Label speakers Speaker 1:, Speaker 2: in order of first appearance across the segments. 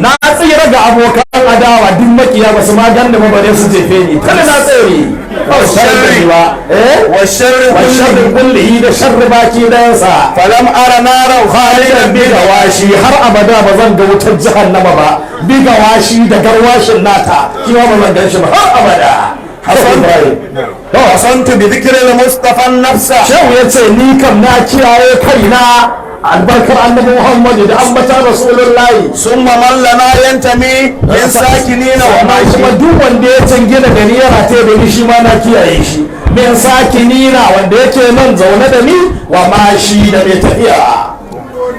Speaker 1: Na tsira ga abokan adawa, duk makiya ba su ma ganni ba bare su jefe ni. Kada na tsere ba su sharri ba, eh.
Speaker 2: والشر
Speaker 1: Wa sharri
Speaker 2: كله.
Speaker 1: Kullihi, da sharri baki dayansa.
Speaker 2: فلم أرى نارا
Speaker 1: khalidan bi gawashi, har abada ba zan ga wutar jahannama ba, bi gawashi, da garwashin nata, shi ma ba zan gan shi ba har abada. Hassan Ibrahim to.
Speaker 2: حصنت بذكر المصطفى النفس.
Speaker 1: Shehu ya ce ni kam na kiyaye kaina albarkar Annabi Muhammadu da ambata Rasulullahi.
Speaker 2: ثم من لنا ينتمي من ساكنين
Speaker 1: Sannan kuma
Speaker 2: وماشي.
Speaker 1: duk wanda ya jingina da ni, yana taya da ni, shi ma na kiyaye shi, min sakinina, wanda yake nan zaune da ni, wa mashi, da mai tafiya.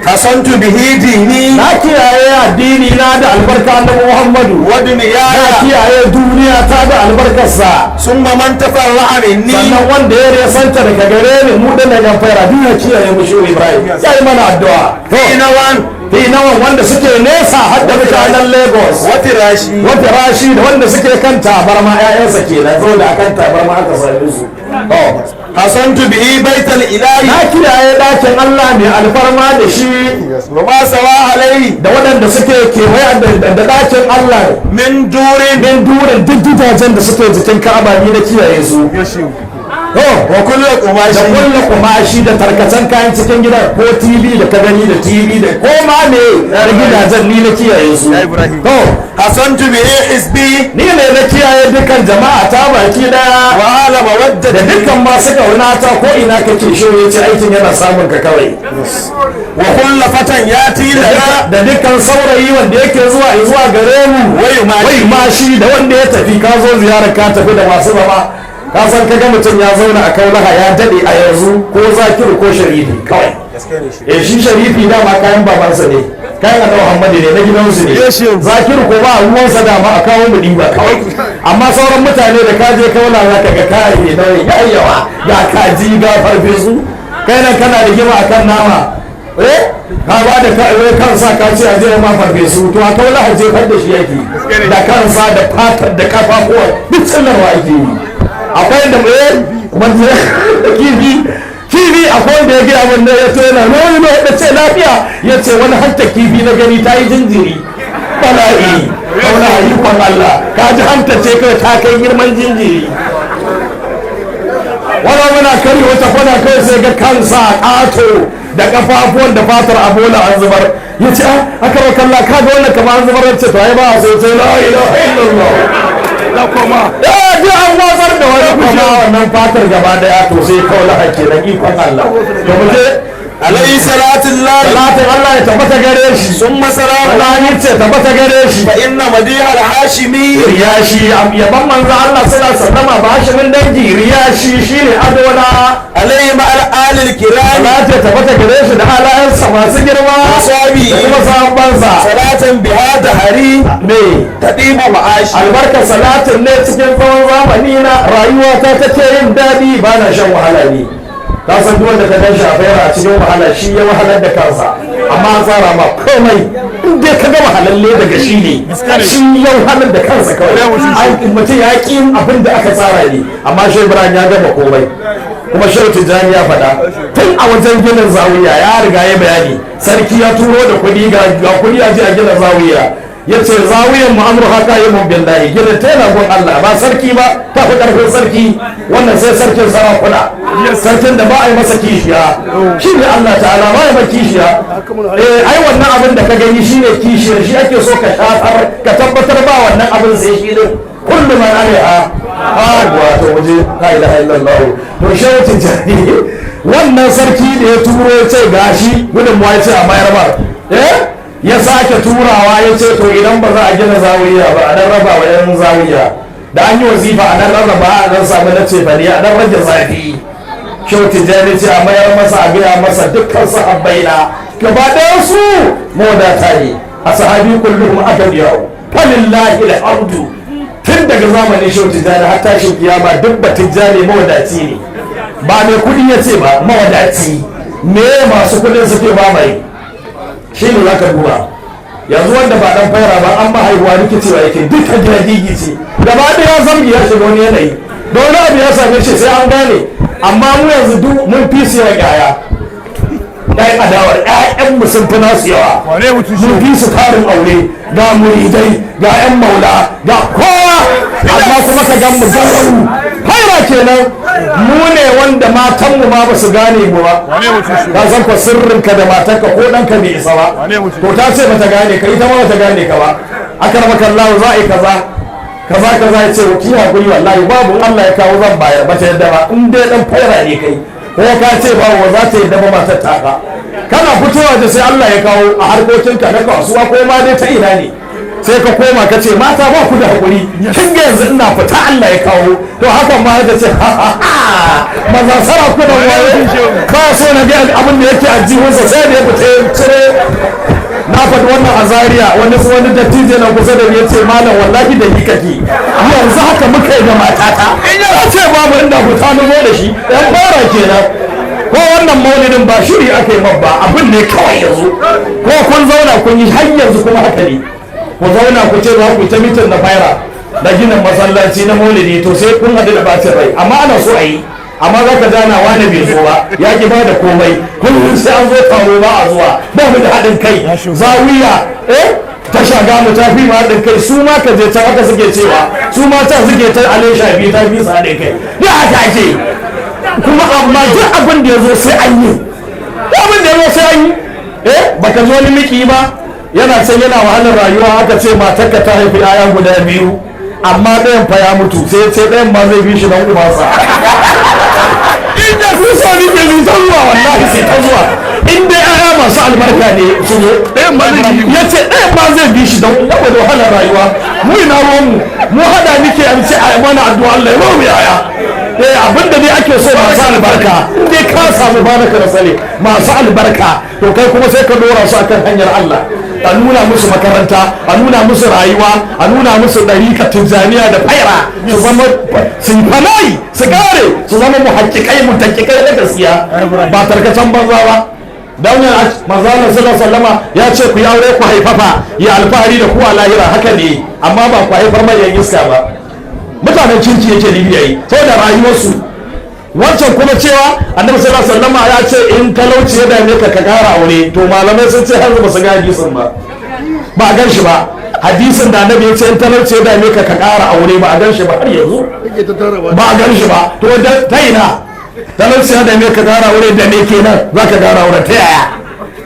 Speaker 2: حصنت به ديني.
Speaker 1: Na kiyaye addini na da albarka Annabi Muhammadu. Na
Speaker 2: ودنياي.
Speaker 1: kiyaye duniya ta da albarkarsa.
Speaker 2: ثم من تفرع مني.
Speaker 1: Sannan wanda ya resanta daga gare ni, mu da nan fara duniya, kiyaye mu. Shehu Ibrahim ya yi mana addu'a.
Speaker 2: في نوى.
Speaker 1: Fi nawan, wanda suke nesa, har da mutanen Lagos.
Speaker 2: وفراشي.
Speaker 1: Wata rashi, da wanda suke kan tabarma, 'ya'yansa kenan zo da kan tabarma aka same su to.
Speaker 2: حصنت به بيت الإله.
Speaker 1: Na kiyaye ɗakin Allah mai alfarma da shi.
Speaker 2: وما سوى عليه.
Speaker 1: Da waɗanda suke kewaye da ɗakin Allah.
Speaker 2: من دور.
Speaker 1: Min durin, duk gidajen da suke jikin Ka'aba ni na kiyaye su to.
Speaker 2: وكل
Speaker 1: Da
Speaker 2: قماش.
Speaker 1: kulle kumashi, da tarkacen kayan cikin gidan, ko TV da ka gani, da TV da ko ma me da gidajen, ni na kiyaye su to.
Speaker 2: حصنت به حزبي.
Speaker 1: Ni ne na kiyaye dukkan jama'a ta baki daya.
Speaker 2: وآل
Speaker 1: Da
Speaker 2: مودتي.
Speaker 1: dukkan masu kauna ta, ko ina kake shi ya ce aikin yana samun ka kawai.
Speaker 2: وكل فتى ياتي لنا.
Speaker 1: Da dukkan saurayi wanda yake zuwa gare mu.
Speaker 2: Wai ma
Speaker 1: wai ma shi, da wanda ya tafi, ka zo ziyarar ka tafi, da masu zama. Ka san ka ga mutum ya zauna a Kaulaha ya dade a yanzu, ko Zakiru ko Sharifi kawai. Eh, shi Sharifi dama kayan babansa ne, kayan Annabi Muhammadu ne, na gidansu ne. Zakiru ko ba ruwansa, dama a kawo mu ɗiba kawai. Amma sauran mutane, da ka je Kaula za ka ga kayan ne nauyi ya yawa, ga kaji, ga farfesu, kai nan kana rigima akan nama, eh, ka ba da kansa, ka ce a je ma farfesu. To a Kaula a jefar da shi yake, da kansa da fatar da kafafuwa duk tsallarwa ake yi. Akwai da eh wanda da kifi kifi, akwai wanda ya gaya min da ya ce yana nuni mai da ce lafiya, ya ce wani hanta kifi na gani ta yi jinjiri. Bala'i wani ayyukan Allah, ka ji hanta ce kawai ta kai girman jinjiri. Wani muna kari wata kwana kawai sai ga kansa ƙato da kafafuwan da fatar abola an zubar. Ya ce a aka ba kalla, ka ga wannan kamar an zubar. Ya ce to ai ba a so. Sai la ilaha illallah, eh, duk an watsar da wani kuma wannan fatar gaba daya. To sai kawai hakki na ikon Allah. To mu je.
Speaker 2: عليه صلاة الله.
Speaker 1: Salatin Allah ya tabbata gare shi.
Speaker 2: ثم سلام.
Speaker 1: Allah ya ce tabbata gare shi.
Speaker 2: فإن مديح الهاشمي.
Speaker 1: Riyashi, yaban manzo Allah sallallahu alaihi wasallam ba shi dangi, riyashi shine adona.
Speaker 2: عليه مع الآل الكرام.
Speaker 1: Salati ya tabbata gare shi da halayensa masu girma.
Speaker 2: وصحبه.
Speaker 1: Da kuma sahabbansa.
Speaker 2: صلاة بها دهري
Speaker 1: Me
Speaker 2: تطيب معاشي.
Speaker 1: Albarkar salatin ne cikin tsawon zamani na rayuwa ta take yin daɗi, ba na shan wahala ne. Ka san duk wanda ka gan shi a fayar a cikin wahala, shi ya wahalar da kansa, amma an tsara ma komai. In dai ka ga wahalalle, daga shi ne, shi ya wahalar da kansa kawai. Ai mutum ya ƙi yin abin da aka tsara ne, amma shi Ibrahim ya gama komai. Kuma Shehu Tijjani ya faɗa tun a wajen ginin zawiya, ya riga ya bayani. Sarki ya turo da kuɗi, ga kuɗi a je a gina zawiya. Ya ce zawiyan mu amru haka yi mun billahi, ginin ta yana gun Allah, ba sarki ba, ta fi ƙarfin sarki wannan, sai sarkin sarakuna, sarkin da ba a yi masa kishiya, shi ne Allah ta'ala, ba a yi masa kishiya. Eh, ai wannan abin da ka gani shi ne kishiyar shi ake so ka shafar, ka tabbatar ba wannan abin sai shi ne. Kullu man alaiha wato waje la ilaha illallah. To Shehu Tijjani, wannan sarki da ya turo ya ce gashi gudunmuwa, ya ce a bayar ba, eh, ya sake turawa ya ce to idan ba za a gina zawiya ba, a dan raba wa yan zawiya, da an yi wazifa a dan rarraba, a dan samu na cefane, a dan rage zafi. Shehu Tijjani ce a mayar masa, a gaya masa dukkan sahabbai na gaba ɗayan su mawadata ne, a sahabi kulluhum aghniyau falillahi alhamdu. Tun daga zamanin Shehu Tijjani har tashin kiyama, duk ba Tijjani mawadaci ne. Ba mai kudi ya ce ba, mawadaci. Me masu kudin suke ba mai shi ne za ka duba. Yanzu wanda ba dan fara ba, an ba haihuwa rikicewa yake, dukkan gina gigice gaba ɗaya, zamgi ya shiga wani yanayi, da wani abu ya same shi sai an gane. Amma mu yanzu duk mun fi su yawan yaya. Ɗan adawar ƴaƴanmu sun fi nasu yawa, mun fi su tarin aure, ga muridai, ga ƴan maula, ga kowa, amma kuma ka gan mu garau. Haira kenan. Mu ne wanda matanmu ma ba su gane mu ba. Ka san ko sirrinka da matarka ko ɗanka bai isa ba. To ta ce bata gane ka, ita ma bata gane ka ba. Akar makallahu, za a yi kaza kaza kaza, ya ce ki hakuri, wallahi babu, Allah ya kawo zan bayar. Bata yadda ba. In dai dan faira ne kai, ko ka ce ba wa za ta yadda ba matar taka. Kana fitowa da sai Allah ya kawo a harkokinka na kasuwa ko ma dai ta ina ne, sai ka koma ka ce mata ba ku da hakuri, kin ga yanzu ina fita Allah ya kawo. To hakan ma ta ce ha ha ha, maza sarakunan waye ba so na ga abin da yake a jihunsa sai da ya fita ya cire. Na faɗi wannan a Zaria, wani dattijo na kusa da ni ya ce, "Malam, wallahi da ni kake. Yanzu haka muka yi da matata, ya ce babu, inda fita na zo da shi." Yan fara kenan. Ko wannan maulidin ba shiri aka yi ba, abin ne kawai yanzu. Ko kun zauna kun yi har yanzu kuma haka ne. Ku zauna ku ce za ku yi ta meeting na faira da ginin masallaci na maulidi, to sai kun haɗu da bacin rai. Amma ana so a yi, amma za ka jana wani bai zo ba, ya ki ba da komai. Kullum sai an zo taro ba a zuwa, ba mu da haɗin kai. Zawiya ta shaga mu ta fi mu haɗin kai. Su ma ka je can haka suke cewa, su ma ta suke ta ale shafi ta fi su haɗin kai. Da haka ake kuma, amma duk abin da ya zo sai an yi, duk abin da ya zo sai an yi. Baka zo wani miki ba, yana can yana wahalar rayuwa, aka ce matarka ta haifi 'ya'ya guda biyu, amma ɗayan fa ya mutu. Sai ce ɗayan ma zai bi shi dan ubansa. Inda su so nike su ta zuwa, wallahi sai ta zuwa, in dai 'ya'ya masu albarka ne su zo.
Speaker 2: Ɗayan ma zai bi.
Speaker 1: Ya ce ɗayan ma zai bi shi don saboda wahalar rayuwa. Mu ina ruwan mu? Mu hada nike an ce a mana addu'a, Allah ya ba mu yaya. Abinda dai ake so masu albarka. In dai ka samu baraka da sale masu albarka, to kai kuma sai ka dora su akan hanyar Allah, a nuna musu makaranta, a nuna musu rayuwa, a nuna musu ɗarika Tijjaniya da faira, su zama su yi fanayi, su kare, su zama muhakkikai, mutakikai na gaskiya, ba tarkacen banza ba. Dan yana manzo Allah sallallahu alaihi wasallama ya ce ku yi aure ku haifafa, ya alfahari da ku a lahira. Haka ne, amma ba ku haifar mai yan iska ba, mutanen kirki yake nufi yayi saboda rayuwarsu. Wancan kuma cewa Annabi sallallahu alaihi wasallama ya ce in talauci ya dame ka, ka kara aure, to malamai sun ce har ba su ga hadisin ba, ba a gan shi ba. Hadisin da Annabi ya ce in talauci ya dame ka, ka kara aure, ba a gan shi ba har yanzu, ba a gan shi ba. To ta ina talauci ya dame ka kara aure? Da me kenan za ka kara aure? Ta yaya?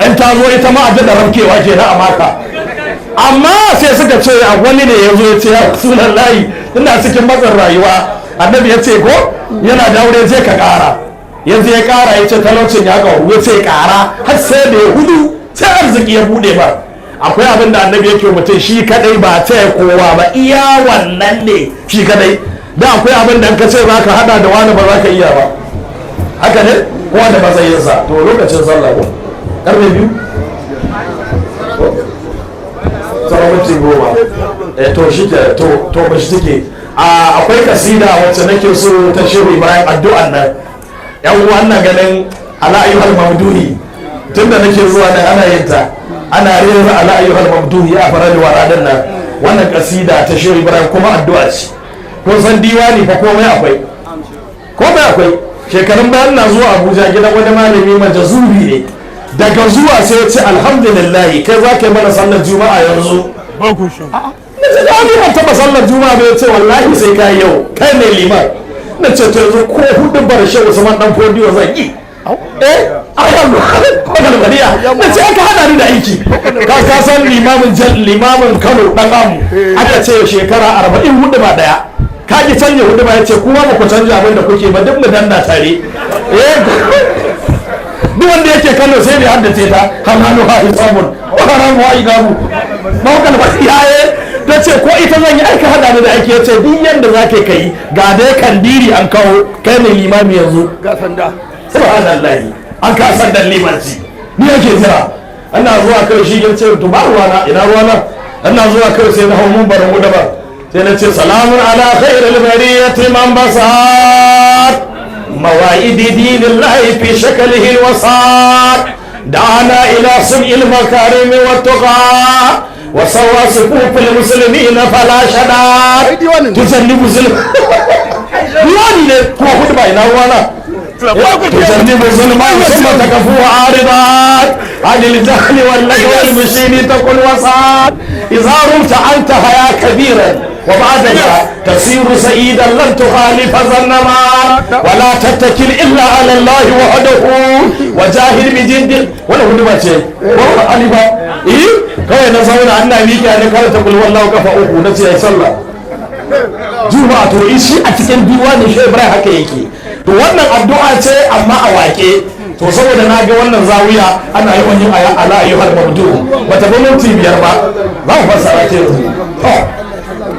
Speaker 1: In ta zo ita ma a da rafkewa kenan a maka. Amma sai suka ce a wani ne ya zo ya ce, "Ya Rasulallahi, ina cikin matsin rayuwa." Annabi ya ce ko yana da aure, je ka kara. Yanzu ya kara, ya ce talaucin ya karu, ya ce kara, har sai da ya hudu sai arziki ya bude ba. Akwai abin da Annabi yake mutum shi kadai, ba ce kowa ba, iya wannan ne shi kadai. Da akwai abin da ka ce za ka hada da wani, ba za ka iya ba. Haka ne, kowa da matsayinsa. To lokacin sallah ko karfe 2 sauran minti 10. To shi ke to ba shi take. Akwai kasida wacce nake so ta Shehu Ibrahim, addu'an nan. Yan uwan na ganin ala ayyuhal mamduhi, tunda nake zuwa nan ana yin ta, ana rera ala ayyuhal mamduhi a farar waradin nan. Wannan kasida ta Shehu Ibrahim kuma addu'a ce. Kun san diwani fa komai akwai, komai akwai. Shekarun bayan na zuwa Abuja gidan wani malami majazubi ne. Daga zuwa sai ya ce, "Alhamdulillah, kai za ka yi mana sallar Juma'a yanzu." Na ce, "Da ni ban taɓa sallar Juma'a ba." Ya ce, "Wallahi sai ka yau, kai ne liman." Na ce, "To yanzu ko hudu bar Shehu Usman Dan Fodiyo zan yi." Ayan ko galbariya na ce aka hada ni da aiki. Ka san limamin Kano dan amu, aka ce shekara 40 hudu ba daya, ka ki canja hudu ba. Ya ce, "Kuma ba ku canja abin da kuke ba, duk mu danna tare." Duk wanda yake Kano sai da haddace ta, halalu ha hisabun wa haramu ha igabu mawkal ba yaye. Ta ce ko ita zan yi aika hada ni da aiki. Ya ce, "Duk yanda za ka yi, ga dai kandiri an kawo, kai ne limami yanzu."
Speaker 2: Ga sanda.
Speaker 1: Subhanallahi, an ka sandan limanci, ni yake jira. Ina zuwa kai shi ya ce, "To ba ruwana, ina ruwana." Ina zuwa kai sai na hau mumbarin guda ba, sai na ce, "Salamun ala khairil bariyati man basat مواعيد دين الله في شكله الوساط، دعانا إلى صنع المكارم والتقى، وسوى صفوف المسلمين فلا شداد تجنب ظلم." Diwani ne kuma hudu ba, ina ruwana? تجنب الظلم ثم تكفو عارضات عن الجهل واللغو المشين تقل وسعات إذا رمت أنت حياة كبيرا وبعدها تصير سعيدا لن تخالف ظنما ولا تتكل إلا على الله وحده وجاهد بجد ولا هو ما شيء وهو ألفا إيه kawai na zauna an na miƙa ne kawai ta kulwar lau kafa uku na ce ya sallah juma'a. To shi a cikin diwanin shi Ibrahim haka yake. To wannan addu'a ce amma a waƙe. To saboda na ga wannan zawiya ana yawan yin aya ala ayyuhal mabdu, bata bi minti 5 ba, za mu fassara ta yanzu. To,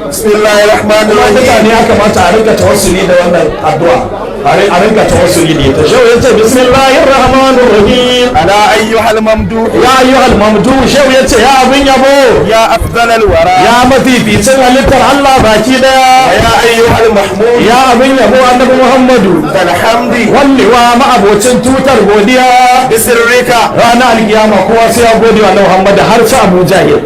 Speaker 2: Bismillahir rahmanir
Speaker 1: kuma
Speaker 2: rahim.
Speaker 1: Mutane ya kamata a rinka tawassuli da wannan addu'a, a rinka tawassuli da ita. Shehu yace: bismillahir rahmanir rahim.
Speaker 2: Ala ayyuhal mamduh.
Speaker 1: Ya ayyuhal mamdu, shehu yace ya abin yabo.
Speaker 2: Ya afdalal wara.
Speaker 1: Ya mafificin halittar Allah baki daya.
Speaker 2: Ya ayyuhal mahmud.
Speaker 1: Ya abin yabo annabi Muhammadu.
Speaker 2: Alhamdi.
Speaker 1: Wallewa ma'abocin tutar godiya.
Speaker 2: Bisirrika.
Speaker 1: Ranar alkiyama kowa sai ya gode wa annabi Muhammadu, har su Abu Jahil,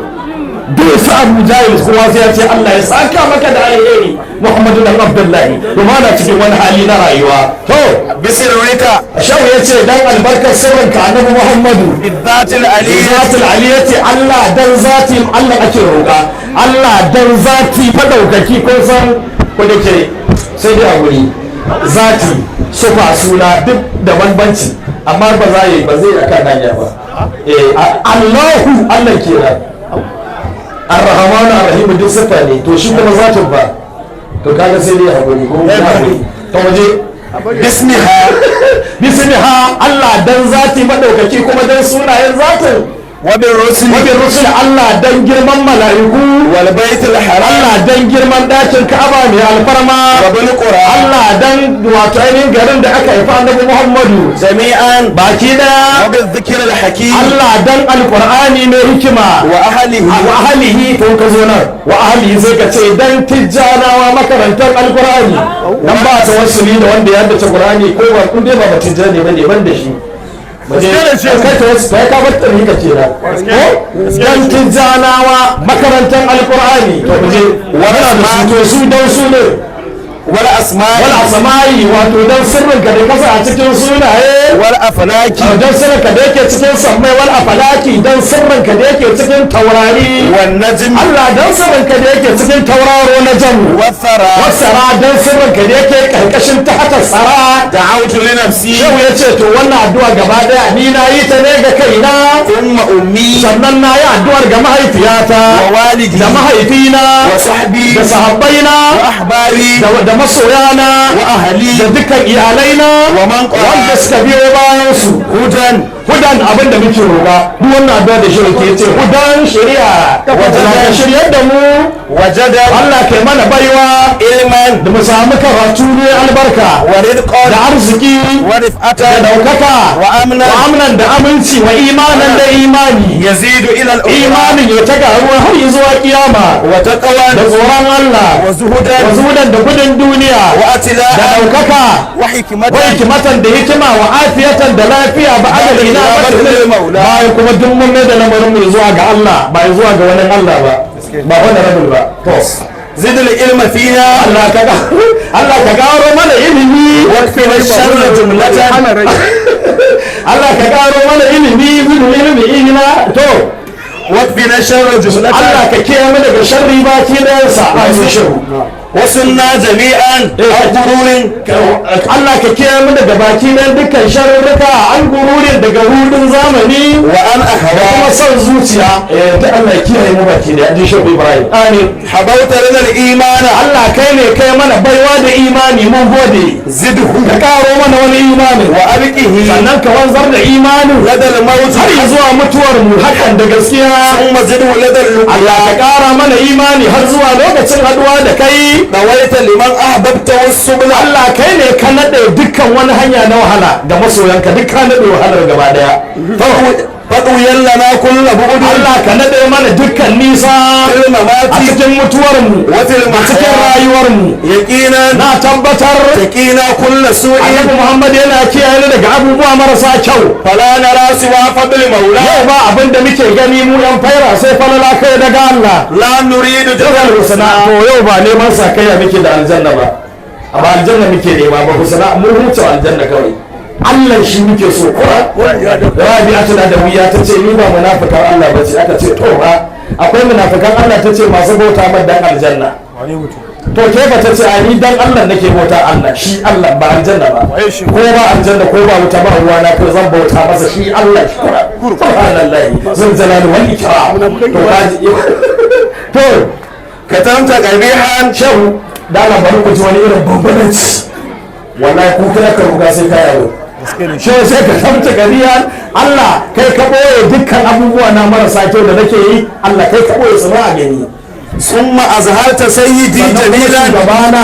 Speaker 1: duk su Abu Jahil, kowa sai ya ce Allah ya saka maka da alheri Muhammadu dan Abdullahi, domin ana cikin wani hali na rayuwa. To,
Speaker 2: Bisirrika.
Speaker 1: Shehu ya ce dan albarkar sirrinka annabi Muhammadu.
Speaker 2: Bizatil aliyya.
Speaker 1: Zatul aliyati, Allah dan zati Allah ake roƙa, Allah dan zati madaukaki. Kun san ko da ke sai dai a wuri zati sufa suna duk da bambanci, amma ba za yi ba zai akan hanya ba. Eh, Allahu Allah kenan, Ar-Rahman Ar-Rahim duk sifa ne. To shi kuma zatin ba, to kaga sai dai hakuri ko ya hakuri. To waje
Speaker 2: Bismiha.
Speaker 1: Bismiha, Allah dan zati madaukaki kuma dan sunayen zatin.
Speaker 2: Wa bir rusuli.
Speaker 1: Wabin rusul, Allah dan girman mala'iku.
Speaker 2: Wal baitil haram.
Speaker 1: Allah dan girman ɗakin Ka'aba mai alfarma.
Speaker 2: Wa bil qur'an.
Speaker 1: Allah dan wato ainihin garin da aka haifa annabi Muhammadu.
Speaker 2: Jami'an.
Speaker 1: Baki daya.
Speaker 2: Wa bil dhikr al hakim.
Speaker 1: Allah dan alqur'ani mai hikima.
Speaker 2: Wa ahlihi.
Speaker 1: Wa ahlihi. To ka zo nan wa ahlihi, sai ka ce dan tijjanawa makarantar alqur'ani, dan ba ta wasuli da wanda ya haddace qur'ani ko ba kun dai ba tijjani bane, ban da shi. Kai ta wasu kai ka bar tarika kenan ko dan tijjanawa makarantar alqur'ani. To mu je wannan da su, to su dan su ne.
Speaker 2: Wal asma'i.
Speaker 1: Wal asma'i, wato dan sirrinka da kasa a cikin sunaye.
Speaker 2: Wal aflaki.
Speaker 1: Dan sirrinka da yake cikin sammai, wal aflaki, dan sirrinka da yake cikin taurari.
Speaker 2: Wan najmi.
Speaker 1: Allah dan sirrinka da yake cikin tauraro na jamu.
Speaker 2: Wathara.
Speaker 1: Wasara, dan sirrinka da yake karkashin tahta sara.
Speaker 2: Da'awtu li nafsi.
Speaker 1: Shehu ya ce to wannan addu'a gaba daya ni na yi ta ne ga kaina.
Speaker 2: Thumma ummi.
Speaker 1: Sannan na yi addu'ar ga mahaifiyata.
Speaker 2: Wa walidi.
Speaker 1: Da mahaifina.
Speaker 2: Wa sahbi.
Speaker 1: Da sahabbaina.
Speaker 2: Wa ahbari.
Speaker 1: Da masoyana.
Speaker 2: Wa ahli.
Speaker 1: Da dukkan iyalaina.
Speaker 2: Wa man qara.
Speaker 1: Wanda suka biyo bayan su.
Speaker 2: Hudan.
Speaker 1: Hudan, abin da muke roƙa duk wannan addu'a da shi ke ce hudan, shari'a, Allah ka shiryar da mu.
Speaker 2: Wajada.
Speaker 1: Allah kai mana baiwa.
Speaker 2: Ilman.
Speaker 1: Da mu samu karatu ne albarka.
Speaker 2: Wa rizqan.
Speaker 1: Da arziki.
Speaker 2: Wa
Speaker 1: Da
Speaker 2: rif'atan.
Speaker 1: daukaka.
Speaker 2: Wa amnan.
Speaker 1: Wa amnan, da aminci, wa imanan, da imani.
Speaker 2: Yazidu ila al
Speaker 1: Imanin ya ta garuwa har zuwa kiyama.
Speaker 2: Wa taqwan.
Speaker 1: Da tsoron Allah.
Speaker 2: Wa zuhudan.
Speaker 1: Wa zuhudan, da gudun duniya.
Speaker 2: Wa
Speaker 1: Da
Speaker 2: atila'an.
Speaker 1: daukaka.
Speaker 2: Wa
Speaker 1: wa
Speaker 2: hikmatan.
Speaker 1: Hikmatan, da hikima, wa afiyatan, da lafiya, ba adali na
Speaker 2: Maula.
Speaker 1: bayan kuma duk mun mai da lamarin mu zuwa ga Allah, ba zuwa ga wani Allah ba, ba wani rabul ba. To,
Speaker 2: zidil ilma fina.
Speaker 1: Allah ka garo mana ilimi.
Speaker 2: Wakfina sharra jumlatan.
Speaker 1: Allah ka garo mana ilimi, gudun ilimi ina to.
Speaker 2: Wakfina sharra jumlatan.
Speaker 1: Allah ka kiyaye mu daga sharri baki ɗayansa, amin shehu.
Speaker 2: Wasunna jami'an an gururin.
Speaker 1: Allah ka kiyaye mu daga baki ɗayan dukkan sharrurruka, an gururin, daga rudin zamani,
Speaker 2: wa an
Speaker 1: da
Speaker 2: ahwa.
Speaker 1: Kuma son zuciya. Eh, ta Allah ya kiyaye mu baki da ji shehu Ibrahim, amin.
Speaker 2: Habauta lana al-imana.
Speaker 1: Allah kai ne kai mana baiwa da imani, mun gode.
Speaker 2: Zidhu.
Speaker 1: Ka karo mana wani imanin.
Speaker 2: Wa abqihi.
Speaker 1: Sannan ka wanzar da imanin.
Speaker 2: Lada al-maut.
Speaker 1: Har zuwa mutuwar mu, hakan da gaskiya.
Speaker 2: Thumma zidhu lada al
Speaker 1: Allah ka kara mana imani har zuwa lokacin haduwa da kai.
Speaker 2: Dawaita liman ahbabta was-subla.
Speaker 1: Allah kai ne ka nade dukkan wani hanya na wahala ga masoyanka, duk ka nade wahalar gaba daya.
Speaker 2: Fadu lana kull bu'd.
Speaker 1: Allah ka nade mana dukkan nisa
Speaker 2: fil
Speaker 1: a
Speaker 2: mamati.
Speaker 1: Cikin mutuwar mu,
Speaker 2: wa fil
Speaker 1: a cikin
Speaker 2: mahya.
Speaker 1: Rayuwar mu.
Speaker 2: Yaqinan.
Speaker 1: Na tabbatar.
Speaker 2: Taqina kull su'in.
Speaker 1: Annabi Muhammad yana kiyaye ni daga abubuwa marasa kyau.
Speaker 2: Fala nara siwa fadli maula.
Speaker 1: Yau ba abin da muke gani mu yan faira sai falala kai daga Allah.
Speaker 2: La nuridu
Speaker 1: jazal husna. To yau ba neman sakayya muke da aljanna ba. Amma aljanna muke nema, ba ku sana mun huce aljanna, kawai Allah shi muke so. Ko Rabi'atu da wuya ta ce ni ba munafikan Allah ba ce. Aka ce to ba akwai munafikan Allah? Ta ce masu bauta man dan aljanna. To ke ba? Ta ce a ni dan Allah nake bauta, Allah shi Allah, ba aljanna ba. Ko ba aljanna ko ba wuta, ba ruwa na, ko zan bauta masa shi Allah shi. Subhanallahi zul jalali wal ikram. To kaji to.
Speaker 2: Katamta qabihan.
Speaker 1: Shehu da Allah, bari ku ji wani irin bambanci. Wallahi ku kana ka ruga sai ka yaro shehu sai ka kamta gariya. Allah kai ka boye dukkan abubuwa na marasa kyau da nake yi, Allah kai ka boye su ba a gani.
Speaker 2: Summa azharta sayyidi
Speaker 1: sannan kuma
Speaker 2: jamilan.
Speaker 1: Shugabana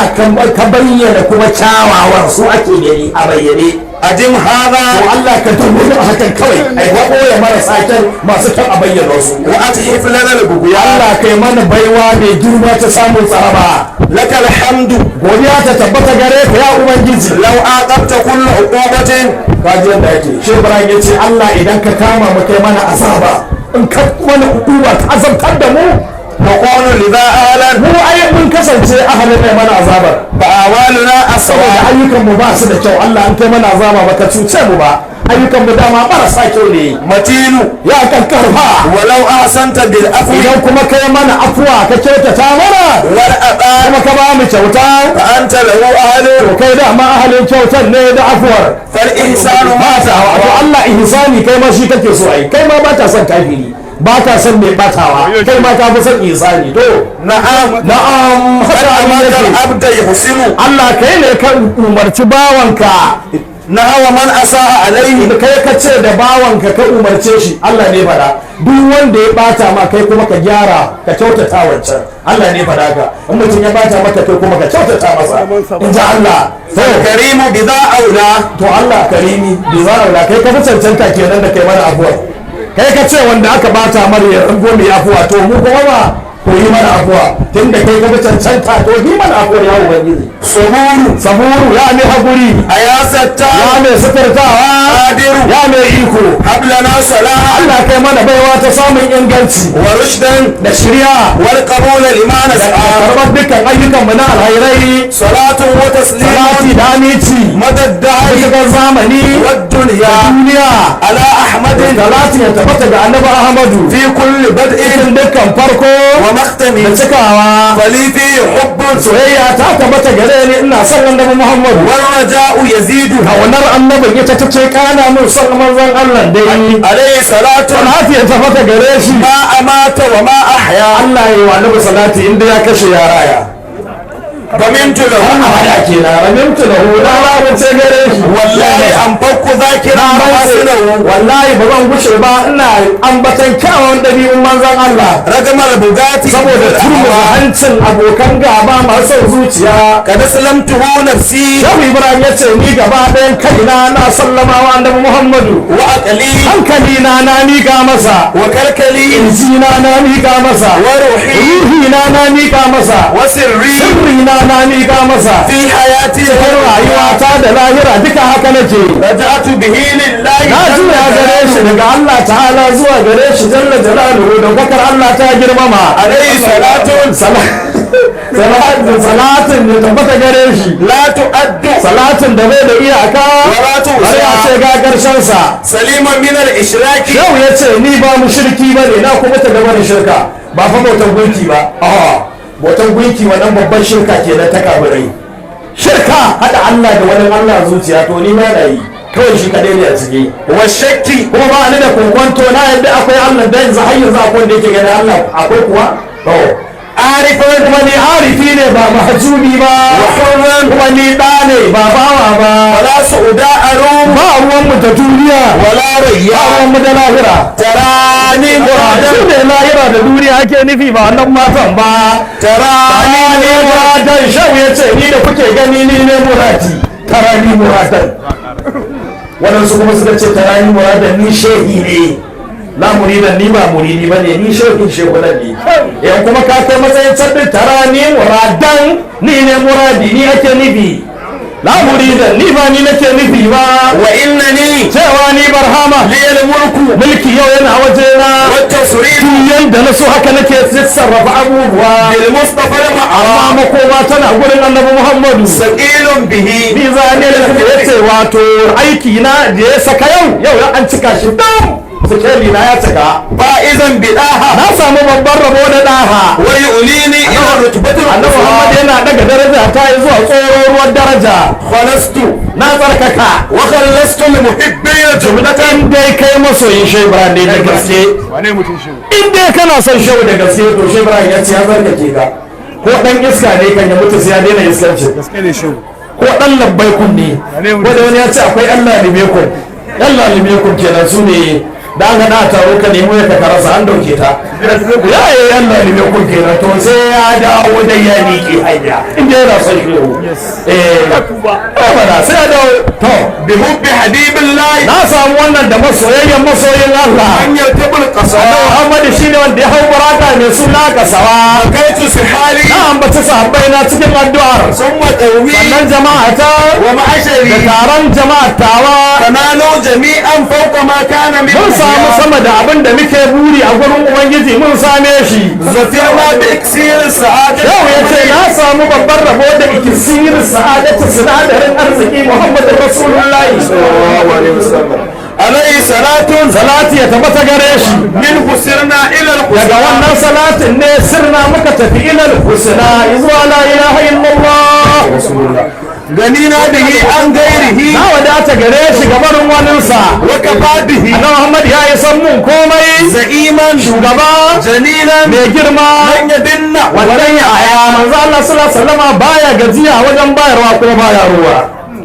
Speaker 1: ka bayyana kuma kyawawan su ake gani a bayyane.
Speaker 2: Adim hadha.
Speaker 1: To Allah ka tabbata a hakan kawai, ai ka boye marasa kyau, masu kyau a bayyana su.
Speaker 2: Wa athif lana al-bughyan.
Speaker 1: Allah kai mana baiwa mai girma ta samun tsaraba.
Speaker 2: Lakal hamdu.
Speaker 1: Godiya ta tabbata gare ka ya ubangiji.
Speaker 2: Law aqabta kull uqubatin.
Speaker 1: Kaji yadda yake. Shi Ibrahim ya ce Allah idan ka kama mu kai mana azaba, in ka mana hukuma ka azabtar da mu,
Speaker 2: naqulu lidha ahlan.
Speaker 1: Mu ai mun kasance ahalin mai mana azabar.
Speaker 2: Fa awaluna
Speaker 1: saboda
Speaker 2: aswa.
Speaker 1: Ayyukan mu ba su da kyau. Allah an kai mana azaba ba ka cuce mu ba, ayyukan mu dama marasa kyau ne.
Speaker 2: Matinu.
Speaker 1: Ya kankarfa.
Speaker 2: Walau ahsanta bil afwi.
Speaker 1: Idan kuma kai mana afuwa, ka kyautata mana,
Speaker 2: wal ata,
Speaker 1: kuma ka ba mu kyauta,
Speaker 2: fa anta lahu ahlu.
Speaker 1: To kai dama ahalin kyautar ne da afuwar.
Speaker 2: Fal ihsanu
Speaker 1: ba ta to Allah ihsani kai ma shi kake so, ai kai ma ba ta son kafiri, ba ta son mai batawa, kai ma ka fi son ihsani to.
Speaker 2: Na'am.
Speaker 1: Na'am,
Speaker 2: qad
Speaker 1: haka abin
Speaker 2: amarta
Speaker 1: yake.
Speaker 2: al abda yuhsinu.
Speaker 1: Allah kai ne ka umarci bawanka.
Speaker 2: Nahawa man asaa alayhi.
Speaker 1: Kai ka ce da bawanka, ka umarce shi, Allah ne fada, duk wanda ya bata ma kai kuma ka gyara, ka kyautata wancan. Allah ne fada ka, in mutum ya bata maka kai kuma ka kyautata masa, in ji Allah to.
Speaker 2: Karimu bidha aula.
Speaker 1: To Allah karimi bi za kai ka fi cancanta kenan da kai mana afuwa. Kai ka ce wanda aka bata mar ya rango mai afuwa, to mu kuma ba to yi mana afuwa, tunda kai ka fi cancanta, to yi mana afuwa ya ubangiji.
Speaker 2: Saburu.
Speaker 1: Saburu, ya mai hakuri.
Speaker 2: Ayasatta.
Speaker 1: Ya mai suturtawa.
Speaker 2: Qadiru.
Speaker 1: Ya mai iko.
Speaker 2: Hablana salaha.
Speaker 1: Allah kai mana baiwa ta samun inganci
Speaker 2: wa rushdan
Speaker 1: da shirya
Speaker 2: wal qabul lima
Speaker 1: da
Speaker 2: nas'a.
Speaker 1: karɓar dukkan ayyukan mu na alhairai.
Speaker 2: Salatun wa taslimun.
Speaker 1: Salati da aminci
Speaker 2: madad dahri
Speaker 1: matuƙar zamani
Speaker 2: wad dunya
Speaker 1: da duniya
Speaker 2: ala ahmadin.
Speaker 1: Salati ya tabbata ga annabi Ahmadu
Speaker 2: fi kulli bad'in
Speaker 1: cikin dukkan farko
Speaker 2: wa makhtami.
Speaker 1: da cikawa.
Speaker 2: Fali fi hubbun.
Speaker 1: Soyayya ta tabbata gare ni, ina son annabi Muhammadu.
Speaker 2: Wal raja'u yazidu.
Speaker 1: Kaunar annabin ita ta ce kana mun son manzon Allah dai.
Speaker 2: Alayhi salatu.
Speaker 1: Salati ya tabbata gare shi.
Speaker 2: Ma amata wa ma ahya.
Speaker 1: Allah ya yi wa annabi salati inda ya kashe ya raya.
Speaker 2: Famintu lahu.
Speaker 1: Har abada kenan. Ramimtu lahu, na lamunce gare shi.
Speaker 2: Wallahi an fakku zakira
Speaker 1: na rantse
Speaker 2: mahasinahu.
Speaker 1: Wallahi ba zan gushe ba ina ambatan kyawun ɗabi'un manzon Allah
Speaker 2: ragamar bugati
Speaker 1: saboda turmuza hancin abokan gaba masu son zuciya.
Speaker 2: Kad aslamtuhu nafsi.
Speaker 1: Shehu Ibrahim ya ce ni gaba ɗayan kaina na sallama wa annabi Muhammadu.
Speaker 2: Wa aqli.
Speaker 1: Hankali na na miƙa masa.
Speaker 2: Wa kalkali.
Speaker 1: Kirjina na miƙa masa.
Speaker 2: Wa ruhi.
Speaker 1: Ruhina na miƙa masa.
Speaker 2: Wa sirri.
Speaker 1: Sirrina na miƙa masa.
Speaker 2: Fi hayati.
Speaker 1: Cikin rayuwata da lahira duka haka nake.
Speaker 2: Raja'tu bihi lillahi.
Speaker 1: Na juya gare shi daga Allah ta'ala zuwa gare shi jalla jalaluhu, daukakar Allah ta girmama.
Speaker 2: Alayhi salatun.
Speaker 1: Salatin da tabbata gare shi.
Speaker 2: La tu'addu.
Speaker 1: Salatin da bai da iyaka
Speaker 2: wa la
Speaker 1: har ya
Speaker 2: tuhsa.
Speaker 1: ce ga karshen sa.
Speaker 2: Saliman min al-ishraki.
Speaker 1: Yau ya ce ni ba mushriki ba ne, na kuma ta gaba da shirka, ba fa bautan gunki ba. A bautan gunki wannan babban shirka kenan ta kafirai, shirka hada Allah da wani Allah zuciya, to ni ma na yi, kawai shi kadai ne a ciki.
Speaker 2: Wa shakki.
Speaker 1: Kuma ba ni da kokonto, na yadda akwai Allah, da yanzu har yanzu akwai wanda yake ganin Allah akwai kuwa. To
Speaker 2: arifan.
Speaker 1: Kuma ni arifi ne ba mahjubi ba.
Speaker 2: Wa hurran.
Speaker 1: Kuma ni ɗa ne ba bawa ba.
Speaker 2: Wala su'uda arum.
Speaker 1: Ba ruwanmu da duniya.
Speaker 2: Wala
Speaker 1: ba
Speaker 2: rayya.
Speaker 1: Ruwanmu da lahira.
Speaker 2: Tarani
Speaker 1: shi
Speaker 2: muradan.
Speaker 1: ne lahira da duniya ake nufi, ba wannan matan ba.
Speaker 2: Tarani.
Speaker 1: Tarani muradan, shau ya ce ni da kuke gani ni ne muradi. Tarani muradan, waɗansu kuma suka ce tarani muradan ni shehi ne, la muridan, ni ba muridi ba ne, ni shehin shehunan ne. Yan kuma ka kai matsayin sabbin tarani muradan, ni ne muradi, ni ake nufi, la muridan, ni ba ni nake nufi ba.
Speaker 2: Wa innani
Speaker 1: cewa ni barhama
Speaker 2: liyal mulku.
Speaker 1: Mulki yau yana wajena.
Speaker 2: Wa tasrifu.
Speaker 1: Duk yanda na so haka nake sarrafa abubuwa.
Speaker 2: Bil mustafa al
Speaker 1: Amma makoma tana gurin Annabi Muhammadu.
Speaker 2: ثقيل به.
Speaker 1: Mizani da ya ce, wato aiki na da ya saka yau, yau an cika shi dam, sikeli na ya cika.
Speaker 2: فائزا بطه.
Speaker 1: Na samu babban rabo da Daha.
Speaker 2: ويعليني إلى الرتبة
Speaker 1: Annabi Muhammad
Speaker 2: القصوى.
Speaker 1: yana daga daraja ta yi zuwa tsoron daraja.
Speaker 2: خلصت
Speaker 1: Na tsarkaka.
Speaker 2: وخلصت لمحبي جملة.
Speaker 1: In dai kai masoyin Shehu Ibrahim ne da gaske,
Speaker 3: Wane mutum shi?
Speaker 1: In dai kana son Shehu da gaske, to Shehu Ibrahim ya ce ya tsarkake ka. Ko dan iska ne, kan ya mutu sai ya daina iskanci.
Speaker 3: Gaske ne shi.
Speaker 1: Ko dan labbaikun ne, ko da wani ya ce akwai Allah limekun, Allah limekun kenan, su ne da aka da taro ka nemo ya ka rasa, an dauke ta, ya yi Allah limekun kenan. To sai ya dawo da ya miƙe hanya inda yana son Shehu, eh ba sai ya dawo to.
Speaker 2: بحب حبيب الله.
Speaker 1: Na samu wannan da masoyayyen masoyin Allah.
Speaker 2: أن يرتب القصوى.
Speaker 1: Annabi Muhammad shine wanda ya hau baraka mai suna Kasawa.
Speaker 2: بكيت سحالي.
Speaker 1: Na ambaci sahabbai na cikin addu'ar.
Speaker 2: ثم قومي.
Speaker 1: Sannan jama'a ta da
Speaker 2: ومعشري.
Speaker 1: taron jama'a tawa.
Speaker 2: تنالوا جميعا فوق ما كان من
Speaker 1: Mun samu sama da abin da muke buri a gurin Ubangiji, mun same shi.
Speaker 2: ظفرنا بإكسير السعادة.
Speaker 1: Yau ya ce na samu babban rabo da ikisir sa'adatu, sinadarin arziki, Muhammadu Rasulullahi.
Speaker 2: صلى الله عليه وسلم، عليه صلاة.
Speaker 1: Salati ya tabbata gare shi.
Speaker 2: منه سرنا إلى
Speaker 1: Daga
Speaker 2: الحسنى.
Speaker 1: wannan salatin ne sirna muka tafi ilal husna, zuwa la ilaha illallah.
Speaker 2: غنينا به عن غيره.
Speaker 1: Na wadata gare shi gabarin waninsa.
Speaker 2: وكفى به.
Speaker 1: Annabi Muhammad ya yi san mun komai.
Speaker 2: زعيما.
Speaker 1: Shugaba.
Speaker 2: جليلا.
Speaker 1: Mai girma.
Speaker 2: لن يدن.
Speaker 1: Wannan ya aya manzo Allah sallallahu alaihi wasallama baya gajiya wajen bayarwa ko baya ruwa.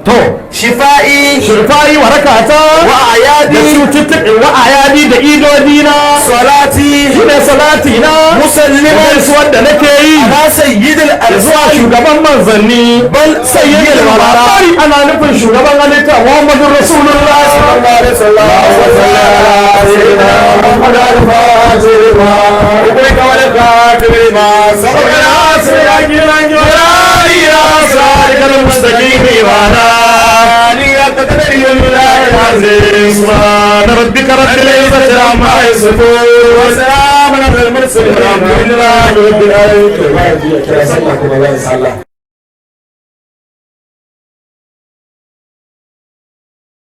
Speaker 1: To,
Speaker 2: شفائي.
Speaker 1: shirfayi, warakata, da
Speaker 2: وأعيادي.
Speaker 1: cututtuka, wa ayadi, da idodi na.
Speaker 2: صلاتي.
Speaker 1: Shine salati na.
Speaker 2: مسلما.
Speaker 1: Gaisuwar da nake yi
Speaker 2: على سيد
Speaker 1: zuwa
Speaker 2: الأرسال.
Speaker 1: shugaban manzanni,
Speaker 2: بل
Speaker 1: sayyidul
Speaker 2: سيد
Speaker 1: wara,
Speaker 2: الورى.
Speaker 1: bari ana nufin shugaban halitta Muhammadur Rasulullah.
Speaker 2: صلى الله عليه وسلم.
Speaker 1: سيدنا محمد الفاتح لما أغلق والخاتم لما سبق، ناصر إلى صراطك المستقيم وعلى آله العزيز. سبحان ربك رب العزة عما يصفون وسلام على المرسلين، الحمد لله رب العالمين.